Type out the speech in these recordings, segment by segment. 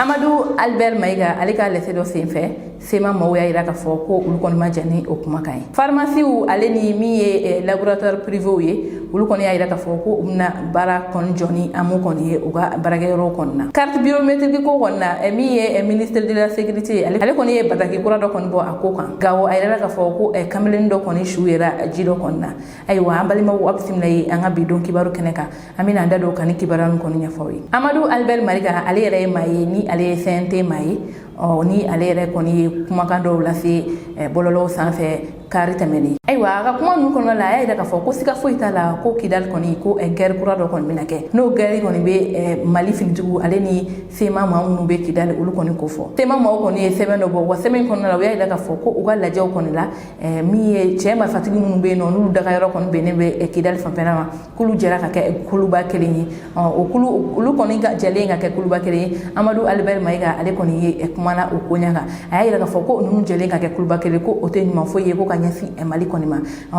Amadou Albert Maïga, ale ka lɛsɛ dɔ senfɛ, CMA maaw y'a jira k'a fɔ ko olu kɔni ma jɛn ni o kumakan ye. Pharmacie ale ni min ye laboratoire privéw ye, olu kɔni y'a jira k'a fɔ ko u bɛna baara kɔni jɔ ni AMO kɔni ye u ka baarakɛyɔrɔw kɔni na. Carte biométrique ko kɔni na, min ye ministre de la sécurité, ale kɔni ye bataki kura dɔ kɔni bɔ a ko kan. Gawo, a yirala k'a fɔ ko kamalen dɔ kɔni su yera ji dɔ kɔni na. Ayiwa, an balimaw, aw bisimila ye an ka bi don kibaru kɛnɛ kan. An bɛna an da don ka ni kibaruya ninnu kɔni ɲɛfɔ aw ye. Amadou Albert Maïga, ale yɛrɛ ye maa ye ni ale ye CNT maa ye. Ɔ ni ale yɛrɛ kɔni ye kumakan dɔw lase bɔlɔlɔw sanfɛ kari tɛmɛnen. Ayiwa, a ka kuma ninnu kɔnɔna la, a y'a yira k'a fɔ ko siga foyi t'a la ko Kidali kɔni, ko guerre kura dɔ kɔni bɛna kɛ, n'o guerre kɔni bɛ Mali finitigiw ale ni CMA maa minnu bɛ Kidali, olu kɔni ko fɔ. CMA maaw kɔni ye sɛbɛn dɔ bɔ wa, sɛbɛn in kɔnɔna la, u y'a yira k'a fɔ ko u ka lajɛw kɔni la, min ye cɛ marifatigi minnu bɛ yen nɔ, n'olu dagayɔrɔ kɔni bɛnnen bɛ Kidali fanfɛla ma, k'olu jɛra ka kɛ kuluba kelen ye. O kulu, olu kɔni ka jɛlen ka kɛ kuluba kelen ye. Amadou Albert Maïga, ale kɔni ye kumana o koɲa kan. A y'a yira k'a fɔ ko ninnu jɛlen ka kɛ kuluba kelen, ko o tɛ ɲuman foyi ye ko ka ɲɛsin Mali kɔni ma.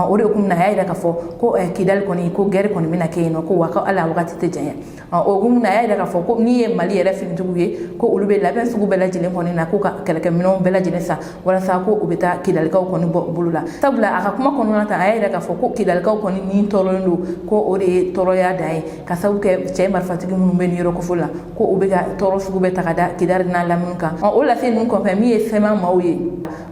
O de hukumu na, a y'a yira k'a fɔ ko Kidali kɔni, ko guerre kɔni bɛna kɛ yen nɔ, ko wa ko hali a wagati tɛ janya. O hukumu na, a y'a yira k'a fɔ ko min ye Mali yɛrɛ finitigiw ye, ko olu bɛ labɛn sugu bɛɛ lajɛlen kɔni na, ko ka kɛlɛkɛminɛnw bɛɛ lajɛlen san walasa ko u bɛ taa Kidalikaw kɔni bɔ bolo la. Sabula a ka kuma kɔnɔna ta, a y'a yira k'a fɔ ko Kidalikaw kɔni ni tɔɔrɔlen don, ko o de ye tɔɔrɔya dan ye, ka sababu kɛ cɛ marifatigi minnu bɛ nin yɔrɔ kofɔ la, ko u bɛ ka tɔɔrɔ sugu bɛɛ ta ka da Kidali n'a lamini kan. O lase ninnu kɔfɛ, min ye CMA maaw ye,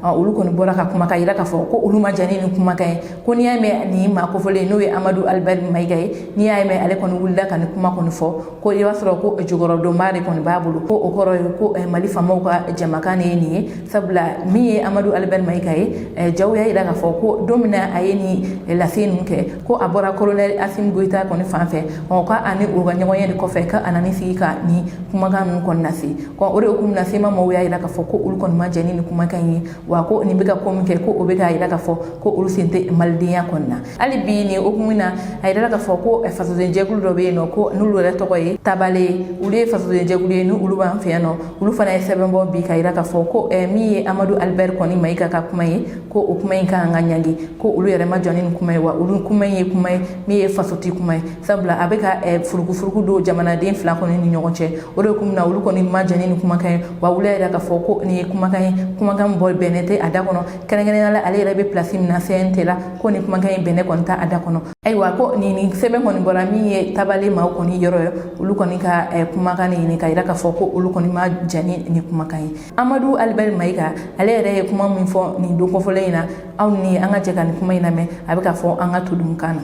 olu kɔni bɔra ka kuma ka yira k'a fɔ ko olu ma jɛn ni nin kumakan ye, ko n'i y'a mɛn nin maa kofɔlen, n'o ye Amadou Albert Maïga ye, n'i y'a mɛn ale kɔni wulila ka nin kuma kɔni fɔ, ko i b'a sɔrɔ ko jukɔrɔdonba de kɔni b'a bolo, ko o kɔrɔ ye ko Mali faamaw ka jamakan de ye nin ye. Sabula min ye Amadou Albert Maïga ye, jaw y'a yira k'a fɔ ko don min na a ye nin lase ninnu kɛ, ko a bɔra colonel Assimi Goïta kɔni fan fɛ. Ɔ ka ani u ka ɲɔgɔn ye de kɔfɛ ka a nana sigi ka nin kumakan ninnu kɔni lase. O de hukumu na, CMA maaw y'a yira k'a fɔ ko olu kɔni ma jɛn ni nin kumakan in ye, wa ko nin bɛ ka ko min kɛ, ko o bɛ k'a yira k'a fɔ ko olu sen tɛ malidenya kɔni na. Hali bi nin hukumu na, a yirala k'a fɔ ko fasodenjɛkulu dɔ bɛ yen nɔ, ko n'olu yɛrɛ tɔgɔ ye Tabale, olu ye fasodenjɛkulu ye ni olu b'an fɛ yan nɔ. Olu fana ye sɛbɛn bɔ bi ka yira k'a fɔ ko min ye Amadou Albert kɔni Maïga ka kuma ye, ko o kuma in ka kan ka ɲangi, ko olu yɛrɛ ma jɔ ni nin kuma ye, wa olu kuma in ye kuma ye min ye fasoti kuma ye, sabula a bɛ ka furukufuruku don jamanaden fila kɔni ni ɲɔgɔn cɛ. O de hukumu na, olu kɔni ma jɛn ni nin kumakan ye, wa olu y'a yira k'a fɔ ko nin ye kumakan ye, kumakan bɔ bɛnnen tɛ a da kɔnɔ, kɛrɛnkɛrɛnnenya la ale yɛrɛ bɛ place min na CNT la, ko nin kumakan in bɛnɛ kɔni t'a da kɔnɔ. Ayiwa, ko nin sɛbɛn kɔni bɔra min ye Tabale maaw kɔni yɔrɔ ye, olu kɔni ka kumakan de ɲini ka yira k'a fɔ ko olu kɔni ma jɛn ni nin kumakan ye. Amadou Albert Maïga, ale yɛrɛ ye kuma min fɔ nin don kɔfɔlen in na, aw ni an ka jɛ ka nin kuma in lamɛn. A bɛ ka fɔ an ka todunkan na.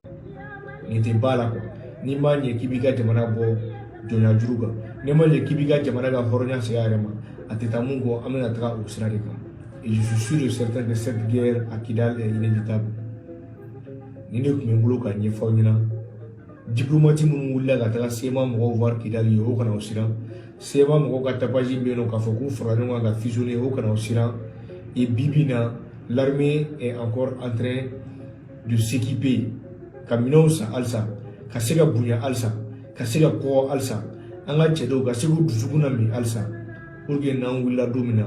Nin tɛ ba la quoi. N'i ma ɲɛ k'i b'i ka jamana bɔ jɔnya juru kan, n'i ma ɲɛ k'i b'i ka jamana ka hɔrɔnya segin a yɛrɛ ma, a tɛ taa mun kɔ, an bɛna taga o sira de kan. Et je suis sûr et certain que cette guerre à Kidal est inévitable. Nin de tun bɛ n bolo ka ɲɛfɔ aw ɲɛna. Diplomate minnu wulila ka taga CMA mɔgɔw voir Kidal ye, o kana o siran. CMA mɔgɔw ka tapage bɛ yen nɔ k'a fɔ k'u farala ɲɔgɔn kan ka fusionner, o kana o siran. Et bi bi in na, l'armée est encore en train de s'équiper, ka minɛnw san halisa, ka se ka bonya halisa, ka se ka kɔgɔ halisa, an ka cɛdenw ka se k'u dusukun na min halisa, pour que n'an wulila don min na,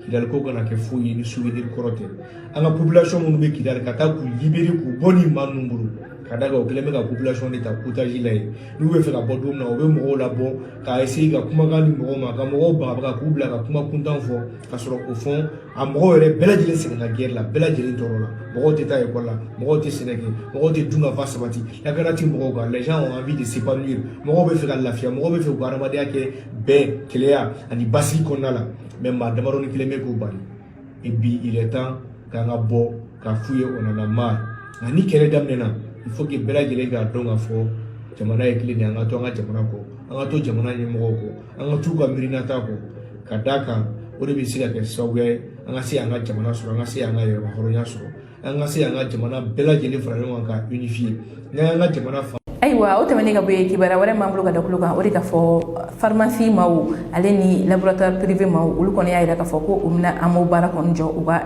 Kidali ko kana kɛ foyi ye ni souvenir kɔrɔ tɛ. An ka population minnu bɛ Kidali, ka taa k'u libérer, k'u bɔ nin maa ninnu bolo, ka da kan o kɛlen bɛ ka population de ta otage la ye. N'u bɛ fɛ ka bɔ don min na, u bɛ mɔgɔw labɔ k'a essayer ka kumakan di mɔgɔw ma, ka mɔgɔw bagabaga, k'u bila ka kuma kuntan fɔ, ka sɔrɔ au fond a mɔgɔw yɛrɛ bɛɛ lajɛlen sɛgɛnna guerre la, bɛɛ lajɛlen tɔɔrɔ la. Mɔgɔw tɛ taa école la, mɔgɔw tɛ sɛnɛ kɛ, mɔgɔw tɛ dun ka fa sabati, lakana tɛ mɔgɔw kan. Les gens ont envie de s'épanouir. Mɔgɔw bɛ fɛ ka lafiya, mɔgɔw bɛ fɛ k'u ka adamadenya kɛ bɛn, keleya ani basigi kɔnɔna la, mais maa damadɔni kelen bɛ k'u bali. Et bi, il est temps k'an ka bɔ k'a f'u ye, on en a marre. Nka ni kɛlɛ daminɛna, il faut que bɛɛ lajɛlen k'a dɔn k'a fɔ jamana ye kelen de ye. An ka to an ka jamana kɔ, an ka to jamana ɲɛmɔgɔw kɔ, an ka t'u ka miirinata kɔ, ka d'a kan o de bɛ se ka kɛ sababu ye an ka se an ka jamana sɔrɔ, an ka se an ka yɛrɛma hɔrɔnya sɔrɔ, an ka se an ka jamana bɛɛ lajɛlen fara ɲɔgɔn kan ka unifier n'an y'an ka jamana fa. Ayiwa, o tɛmɛnen ka bɔ yen, kibaruya wɛrɛ b'an bolo ka da tulo kan, o de ka fɔ pharmacie maaw ale ni laboratoire privé maaw, olu kɔni y'a jira k'a fɔ ko u bɛna AMO baara kɔni jɔ u ka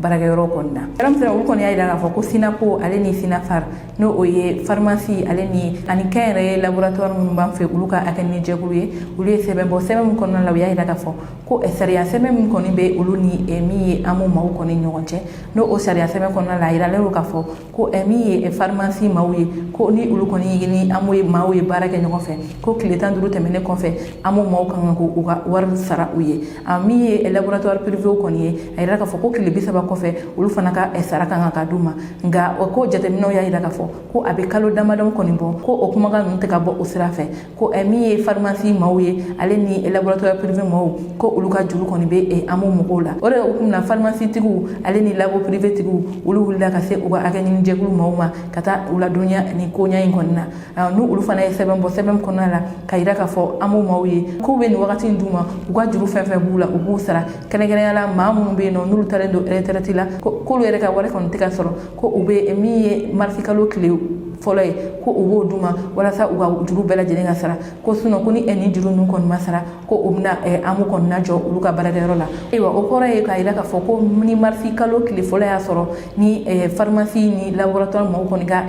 baarakɛyɔrɔ kɔni na. Yɔrɔ min olu kɔni y'a jira k'a fɔ ko SYNACO ale ni SYNAPHAR, n'o o ye pharmacie ale ni ani kɛnyɛrɛye laboratoire minnu b'an fɛ, olu ka hakɛ jɛkulu ye, olu ye sɛbɛn bɔ. Sɛbɛn min kɔnɔna la, u y'a jira k'a fɔ ko sariya sɛbɛn min kɔni bɛ olu ni min ye AMO maaw kɔni ɲɔgɔn cɛ, n'o o sariya sɛbɛn kɔnɔna la, a yiralen don k'a fɔ ko min ye pharmacie maaw ye, ko ni olu kɔni ye ni AMO ye maaw ye baara kɛ ɲɔgɔn fɛ, ko tile 15 tɛmɛnen kɔfɛ, AMO maaw ka kan k'u ka wari sara u ye. A min ye laboratoire privé kɔni ye, a yira k'a fɔ ko tile 30 kɔfɛ, olu fana ka sara ka kan ka d'u ma. Nka o ko jateminɛw y'a yira k'a fɔ ko a bɛ kalo damadɔ kɔni bɔ, ko o kumakan ninnu tɛ ka bɔ o sira fɛ, ko min ye pharmacie maaw ye, ale ni laboratoire privé maaw, ko olu ka juru kɔni bɛ AMO mɔgɔw la. O de hukumu na, pharmacie tigiw ale ni labo privé tigiw, olu wulila ka se u ka hakɛ ɲini jɛkulu maaw ma ka taa u ladɔnniya nin koɲa in kɔni na. N'u olu fana ye sɛbɛn bɔ, sɛbɛn kɔnɔna la ka yira k'a fɔ AMO maaw ye k'u bɛ nin wagati in d'u ma, u ka juru fɛn fɛn b'u la, u b'u sara. Kɛrɛnkɛrɛnnenya la, maa minnu bɛ yen nɔ, n'olu taalen don retraite la, k'olu yɛrɛ ka wari kɔni tɛ ka sɔrɔ, ko u bɛ min ye marisi kalo tile fɔlɔ ye, ko u b'o d'u ma walasa u ka juru bɛɛ lajɛlen ka sara, ko sinon ko ni nin juru ninnu kɔni ma sara, ko u bɛna AMO kɔni na jɔ olu ka baarakɛyɔrɔ la. Ayiwa, o kɔrɔ ye k'a jira k'a fɔ ko ni marisi kalo tile fɔlɔ y'a sɔrɔ ni pharmacie ni laboratoire maaw kɔni ka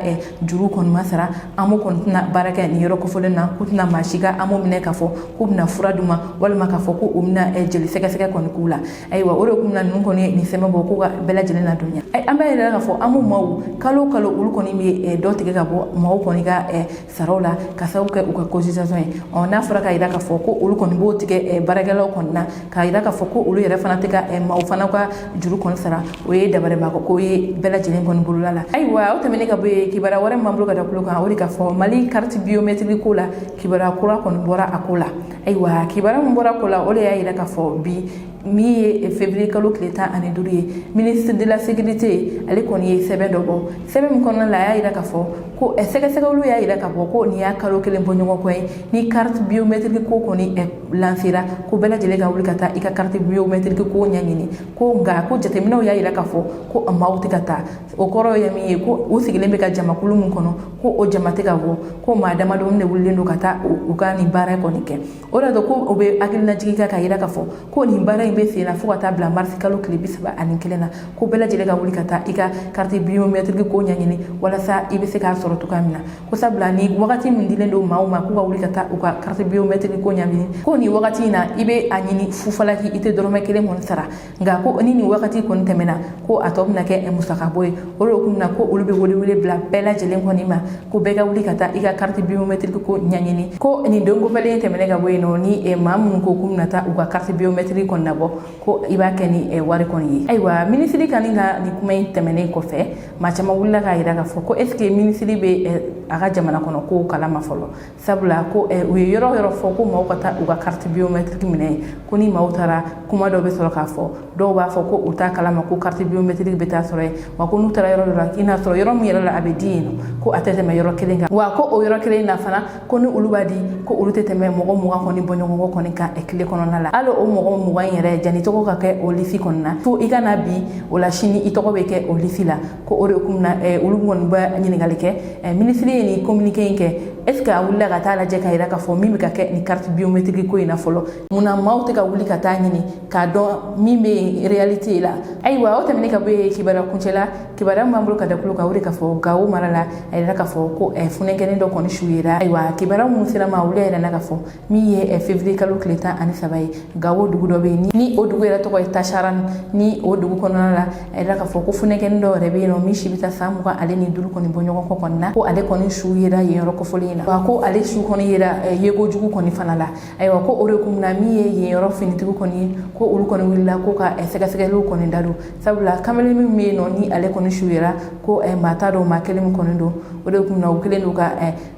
juru kɔni ma sara, AMO kɔni tɛna baara kɛ nin yɔrɔ kofɔlen na, k'u tɛna maa si ka AMO minɛ k'a fɔ k'u bɛna fura d'u ma walima k'a fɔ ko u bɛna jeli sɛgɛsɛgɛ kɔni k'u la. Ayiwa, o de kun na ninnu kɔni ye nin sɛbɛn bɔ k'u ka bɛɛ lajɛlen ladɔnniya. An b'a yira k'a fɔ AMO maaw, kalo kalo, olu kɔni bɛ dɔ tigɛ ka bɔ maaw kɔni ka saraw la ka sababu kɛ u ka cotisation ye. Ɔ n'a fɔra k'a yira k'a fɔ ko olu kɔni b'o tigɛ baarakɛlaw kɔni na, k'a yira k'a fɔ ko olu yɛrɛ fana tɛ ka maaw fana ka juru kɔni sara, o ye dabaribako ko ye bɛɛ lajɛlen kɔni bolola la. Ayiwa, o tɛmɛnen ka bɔ yen, kibaruya wɛrɛ min b'an bolo ka da tulo kan, o de k'a fɔ Mali carte biométrique ko la, kibaruya kura kɔni bɔra a ko la. Ayiwa, kibaruya min bɔra ko la, o de y'a yira k'a fɔ bi min ye février kalo tile 15 ye, ministre de la Sécurité, ale kɔni ye sɛbɛn dɔ bɔ. Sɛbɛn min kɔnɔna la, a y'a yira k'a fɔ ko sɛgɛsɛgɛliw y'a yira k'a fɔ ko nin y'a kalo kelen bɔ ɲɔgɔn kɔ ye ni carte biométrique ko kɔni lancera, ko bɛɛ lajɛlen ka wuli ka taa i ka carte biométrique ko ɲɛɲini. Ko nka ko jateminɛw y'a yira k'a fɔ ko maaw tɛ ka taa. O kɔrɔ ye min ye, ko u sigilen bɛ ka jamakulu min kɔnɔ, ko o jama tɛ ka bɔ, ko maa damadɔni de wulilen don ka taa u ka nin baara kɔni kɛ. O de ko o bɛ hakilinajigin kɛ k'a yira k'a fɔ ko nin baara in bɛ sen na fo ka taa bila marisi kalo tile 31 na, ko bɛɛ lajɛlen ka wuli ka taa i ka carte biométrique ko ɲɛɲini walasa i bɛ se k'a sɔrɔ cogoya min na. Ko sabula ni wagati min dilen don maaw ma k'u ka wuli ka taa u ka carte biométrique ko ɲɛɲini, ko nin wagati in na, i bɛ a ɲini fufalaki, i tɛ dɔrɔmɛ kelen kɔni sara. Nka ko ni nin wagati kɔni tɛmɛna, ko a tɔ bɛna kɛ musaka bɔ ye. O de kun na ko olu bɛ welewele bila bɛɛ lajɛlen kɔni ma ko bɛɛ ka wuli ka taa i ka carte biométrique ko ɲɛɲini. Ko nin don kofɔlen tɛmɛnen ka bɔ yen nɔ, ni maa minnu ko k'u bɛna taa u ka carte biométrique kɔni nabɔ, ko i b'a kɛ ni wari kɔni ye. Ayiwa, minisiri kani ka nin kuma in tɛmɛnen kɔfɛ, maa caman wulila k'a jira k'a fɔ ko est ce que minisiri bɛ a ka jamana kɔnɔ kow kalama fɔlɔ? Sabula ko u ye yɔrɔ yɔrɔ fɔ ko maaw ka taa u ka carte biométrique minɛ, ko ni maaw taara, kuma dɔw bɛ sɔrɔ k'a fɔ, dɔw b'a fɔ ko u t'a kalama ko carte biométrique bɛ taa sɔrɔ yen, wa ko n'u taara yɔrɔ dɔ la, k'i n'a sɔrɔ yɔrɔ min yɛrɛ la a bɛ di yen nɔ, ko a tɛ tɛmɛ yɔrɔ kelen kan, wa ko o yɔrɔ kelen na fana, ko ni olu b'a di, ko olu tɛ tɛmɛ mɔgɔ 20 kɔni bɔ ɲɔgɔn kɔ kɔni kan tile kɔnɔna la. Hali o mɔgɔ 20 in yɛrɛ, janni tɔgɔ ka kɛ o lisi kɔni na, fo i ka na bi o la, sini i tɔgɔ bɛ kɛ o lisi la. Ko o de kun na olu kɔni bɛ ɲininkali kɛ. Minisiri ye nin communiqué in kɛ, est ce que a wulila ka taa lajɛ k'a yira k'a fɔ min bɛ ka kɛ nin carte biométrique ko in na fɔlɔ? Munna maaw tɛ ka wuli ka taa ɲini k'a dɔn min bɛ yen réalité la? Ayiwa, o tɛmɛnen ka bɔ yen, kibaruya kuncɛ la, kibaruya min b'an bolo ka da tulo kan, o de k'a fɔ Gawo mara la, a yira k'a fɔ ko funɛkɛnin dɔ kɔni su yera. Ayiwa, kibaruya minnu sera ma, olu y'a yira k'a fɔ min ye février kalo tile 13 ye, Gawo dugu dɔ bɛ yen, ni o dugu yɛrɛ tɔgɔ ye Tasaran. Ni o dugu kɔnɔna la, a yira k'a fɔ ko funɛkɛnin dɔ yɛrɛ bɛ yen nɔ, min si bɛ taa san 25 kɔni bɔ ɲɔgɔn kɔ kɔni na, ko ale kɔni su yera yen yɔrɔ kofɔlen in na, wa ko ale su kɔni yera yeko jugu kɔni fana la. Ayiwa, ko o de kun na min ye yen yɔrɔ finitigi kɔni ye, ko olu kɔni wulila ko ka sɛgɛsɛgɛliw kɔni da don, sabula kamalen min bɛ yen nɔ, ni ale kɔni su yera, ko maa t'a dɔn maa kelen min kɔni don. O de kun na u kɛlen don ka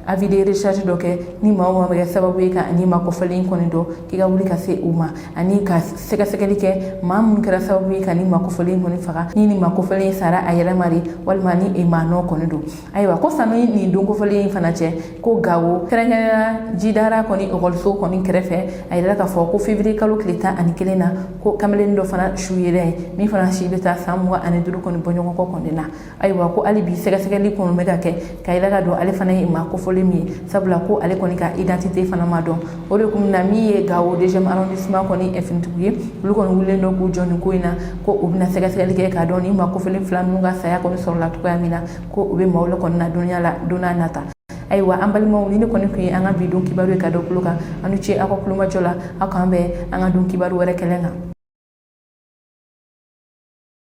avis de recherche dɔ kɛ, ni maa o maa bɛ kɛ sababu ye ka ni maa kɔfɛlen kɔni dɔn, k'i ka wuli ka se u ma ani ka sɛgɛsɛgɛli kɛ maa minnu kɛra sababu ye ka ni maa kɔfɛlen kɔni faga, ni maa kɔfɛlen sara a yɛrɛ ma de, walima ni maa nɔ kɔni don. Ayiwa, ko sani nin don kofɔlen in fana cɛ, ko Gawo, kɛrɛnkɛrɛnnenya Jidara kɔni ekɔliso kɔni kɛrɛfɛ, a yirala k'a fɔ ko février kalo tile 11 na, ko kamalen dɔ fana su yera yen, min fana si bɛ taa san 25 kɔni bɔ ɲɔgɔn kɔ kɔni na. Ayiwa, ko hali bi sɛgɛsɛgɛli kɔni bɛ ka kɛ ka yira ka dɔn ale fana ye maa kofɔlen min ye, sabula ko ale kɔni ka identité fana ma dɔn. O de kun na min ye Gawo deuxième arrondissement kɔni finitigiw ye, olu kɔni wulilen don k'u jɔ nin ko in na, ko u bɛna sɛgɛsɛgɛli kɛ k'a dɔn ni maa kofɔlen fila ninnu ka saya kɔni sɔrɔla cogoya min na, ko u bɛ maaw la kɔni na dɔnniya la don n'a nata. Ayiwa, an balimaw, ni ne kɔni tun ye an ka bi don kibaru ye ka da tulo kan. Aw ni ce aw ka kulomajɔ la. Aw k'an bɛn an ka don kibaru wɛrɛ kɛlɛ kan.